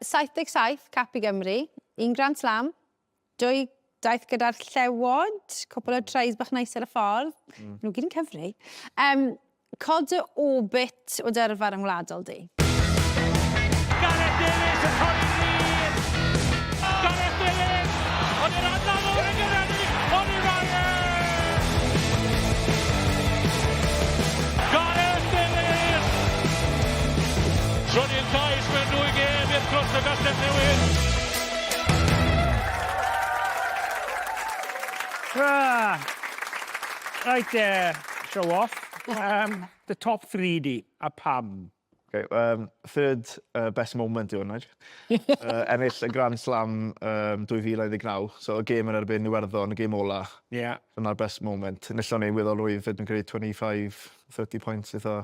77 cap i Gymru, un Grand Slam, dwy daith gyda'r Llewod, cwpl o tries bach neis ar y ffordd. Mm. Nhw gyd yn cyfri. Um, cod y orbit o dyrfa ryngwladol di. Gareth Davies yn torri'r rhydd. Gareth Davies! Ond yr adnod o'r yn gyrraedd Ollie Ryan! Gareth Davies! Trydydd cais mewn dwy gêm i'r Crwt o Gastell Newydd. Ah, right there, show off. Um, the top 3 di, a pam? Okay, um, third uh, best moment yw hwnna. uh, ennill y Grand Slam um, 2019, so y gêm yn erbyn Iwerddon, y gêm ola. Yeah. So na'r best moment. Enillon ni weddol rwydd, fyd yn credu 25, 30 points eitha,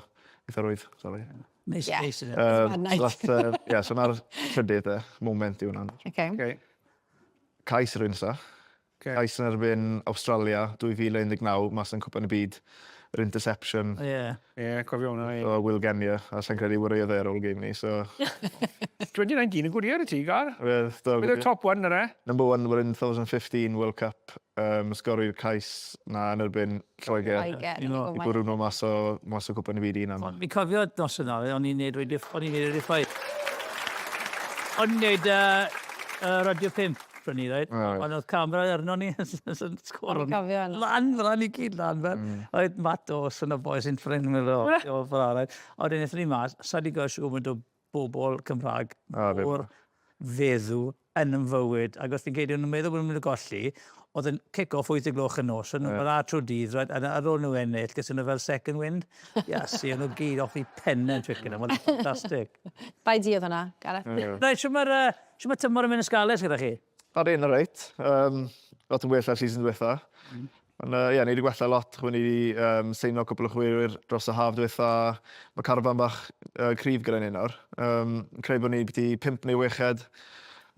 eitha rwydd, sorry. Nice Yeah. place, isn't it? Um, Mad so that's, uh, yeah, so na'r trydydd uh, moment yw hwnna. Okay. Okay. Cais yr un nesa. Okay. Cais yn erbyn Awstralia 2019, mas yn Cwpan y Byd. Yr interception Ie. Ie, cofio hwnna. ie. o Will Genia, a sa'n credu woriodd e ar ôl game ni, so... 2019 yn gwir i ti, Gar. Oedd, do, Bydd y top one yna. Number one were in 2015 World Cup, um, sgori'r cais na yn erbyn Lloegr. Lloegr. You know. I bwrw nhw mas o, mas o Cwpan y Byd un am. Fi'n cofio nos yna, o'n i'n neud radio, o'n i'n neud radio 5. O'n i'n neud uh, uh, Radio 5 prynu, right? O, reit. Ond oedd camera arno ni, yn sgwr. O'n i'n cofio hwnna. Lan, lan i gyd, lan fel. Oedd Matt Dawson y boys yn ffrind, mynd o, o fel arall. A wedyn aethon ni mas, sa i 'di gweld shwt gymaint o bobl Cymraeg mor feddw yn yn fywyd. Ac os ti'n credu, o'n nhw'n meddwl bod nhw'n mynd i golli, oedd yn kick-off 8 y gloch y nos, o'n nhw'n yeah. trwy'r dydd, right? a ar ôl nhw ennill, gyda nhw fel second wind. Iasu, o'n nhw gyd off i pennau yn Twickenham, oedd yn ffantastig. Bai di oedd hwnna, Gareth. Yeah. Reit, shwt mae'r uh, ma tymor yn mynd y Scarlets gyda chi? Ar un, reit. Um, lot yn well ar season diwetha. Mm. Ond yy ie, ni 'di gwella lot, ch'mo' ni 'di yym seino cwpwl o chwaraewyr dros y haf dwetha, ma' carfan bach yy cryf gyda ni nawr. Yym fi'n credu bod ni biti pump neu weched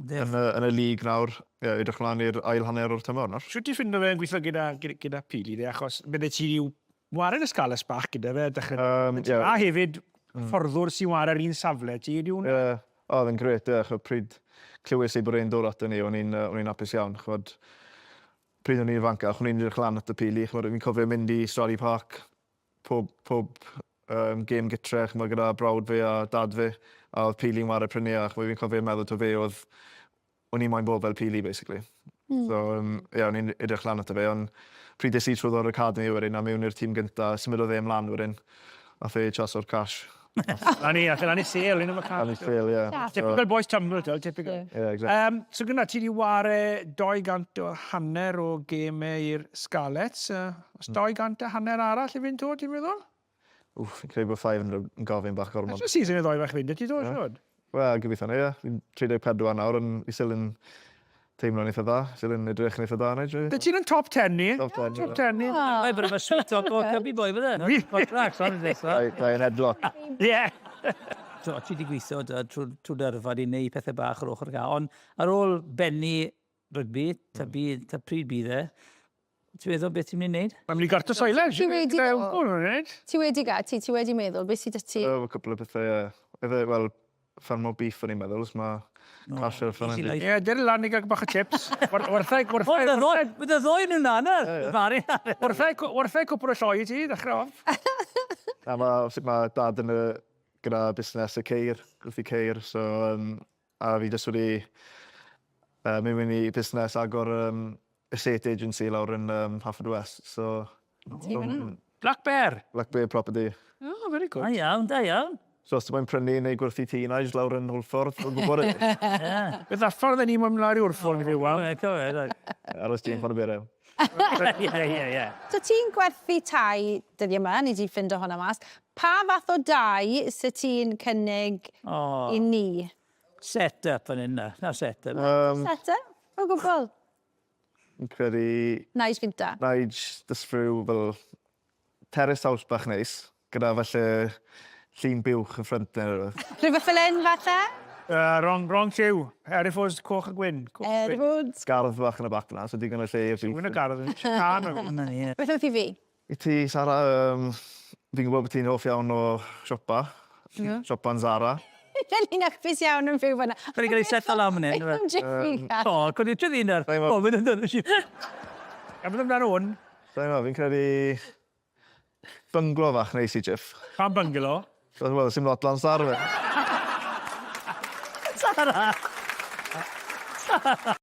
yn y yn y league nawr. Ie, edrych mlan i'r ail hanner o'r tymor nawr. Shwt ti'n ffindo fe yn gweithio gyda gyda gyda Pili de achos bydde ti 'di ware yn y Scarlets bach gyda fe a dechre... Yym ie. A hefyd hyfforddwr sy'n ware yr un safle ti ydyw hwnna? Ie, o o'dd e'n grêt ie ch'od pryd clywes i bod e'n dod ato ni o'n i'n yy o'n i'n apus iawn ch'mod pryd o'n i'n ifancach, o'n i'n edrych lan at y Pili, ch'mod, fi'n cofio mynd i Stradey Park pob, pob um, gêm gytre, ch'mod, gyda brawd fi a dad fi, a oedd Pili'n ware prynu, a ch'mod, fi'n cofio meddwl taw fe oedd, o'n i moyn bod fel Pili, basically. Mm. So, um, ie, o'n i'n edrych lan ato fe, ond pryd es i trwyddo'r o'r academy wedyn, a mewn i'r tîm gynta, symudodd e ymlaen wedyn, ath e chaso'r cash. Na ni, ath e lan i sêl, un o'r Lan i sêl, ie. Typical boys tumble, t'wel, typical. Ie, exactly. Um, so gyna, ti di ware 200 o hanner o gemau i'r Scarlets. Uh, os 200 a hanner arall i fynd to, ti'n meddwl? Wff, fi'n credu bod 500 yn gofyn bach gormod. Os season y ddoi fach fynd, ti do, siwr? Wel, gobeithio 'ny, ie. Fi'n 34 nawr, ond fi still yn teimlo'n eitha dda. Still yn edrych yn eitha dda, Nigel. Be ti'n yn top 10 ni? Top 10. Top 10 ni. Mae bod efo sweet talk o Cubby Boy, fydde? Contract, on this. Dau yn headlock. Ie. So, ti wedi gweithio trwy, trwy dyrfa, di wneud pethau bach ar ochr gael, ond ar ôl bennu rygbi, ta, bu, ta pryd bydd e, ti'n meddwl beth ti'n mynd i wneud? Mae'n mynd i garto silage. Ti wedi... Ti wedi gael, ti, ti wedi meddwl, beth sydd ti? O, cwpl o bethau, ie. Wel, ffermo beef o'n i'n meddwl, os mae cash ar y fferm. Ie, dyr lan i gael bach o chips. Werthau, werthau... Bydd y ddoi nhw'n na, na. Werthau, werthau cwpl o lloi i ti, ddechrau off. Na, mae ma dad yn y, gyda busnes y ceir, gwerthu ceir, so, um, a fi jyst wedi uh, mynd mewn i busnes agor um, estate agency lawr yn um, Haverfordwest, so... Ti fyna? Black Bear? Black Bear Property. Oh, very good. Da iawn, da iawn. So os ti moyn prynu neu gwerthu tŷ Nige lawr yn Hwlffordd, dwi'n gwybod e. Beth affordd ni moyn lawr i Hwlffordd i fyw am? Aros ti'n ffordd y bere. Ie, ie, ie. So ti'n gwerthu tai dyddiau yma, ni di ffindo hwnna mas. Pa fath o dai sy ti'n cynnig i ni? Set up fan hyn na. Na set up. Set up? O gwbl? Fi'n credu... Nige gynta. Nige, just rhyw fel terrace house bach neis, gyda falle llun buwch yn ffrynt neu rhywbeth. Rhywbeth fel hyn falle? Uh, wrong, wrong lliw. Hereford's coch a gwyn. Coch a gwyn. Hereford's. Gardd bach yn y bac na, so digon o lle i'r buwch. Gwyn y gardd yn sian. Na ni. Beth am i fi? I ti, Sara, um, fi'n gwybod bod ti'n hoff iawn o siopa. Mm. Siopa'n Zara. Dyn ni'n hapus iawn yn byw fyna. Fe ni gael ei setlo lan fan hyn. Beth am Jiffy Cat? O, cwrdd i'r ddyn ar. O, mynd yn dod. A beth amdano hwn? Sa'n meddwl, fi'n credu bynglo fach neis i Jiff. Pam bynglo? Wel, sim lot lan star fe. Sara! Sara!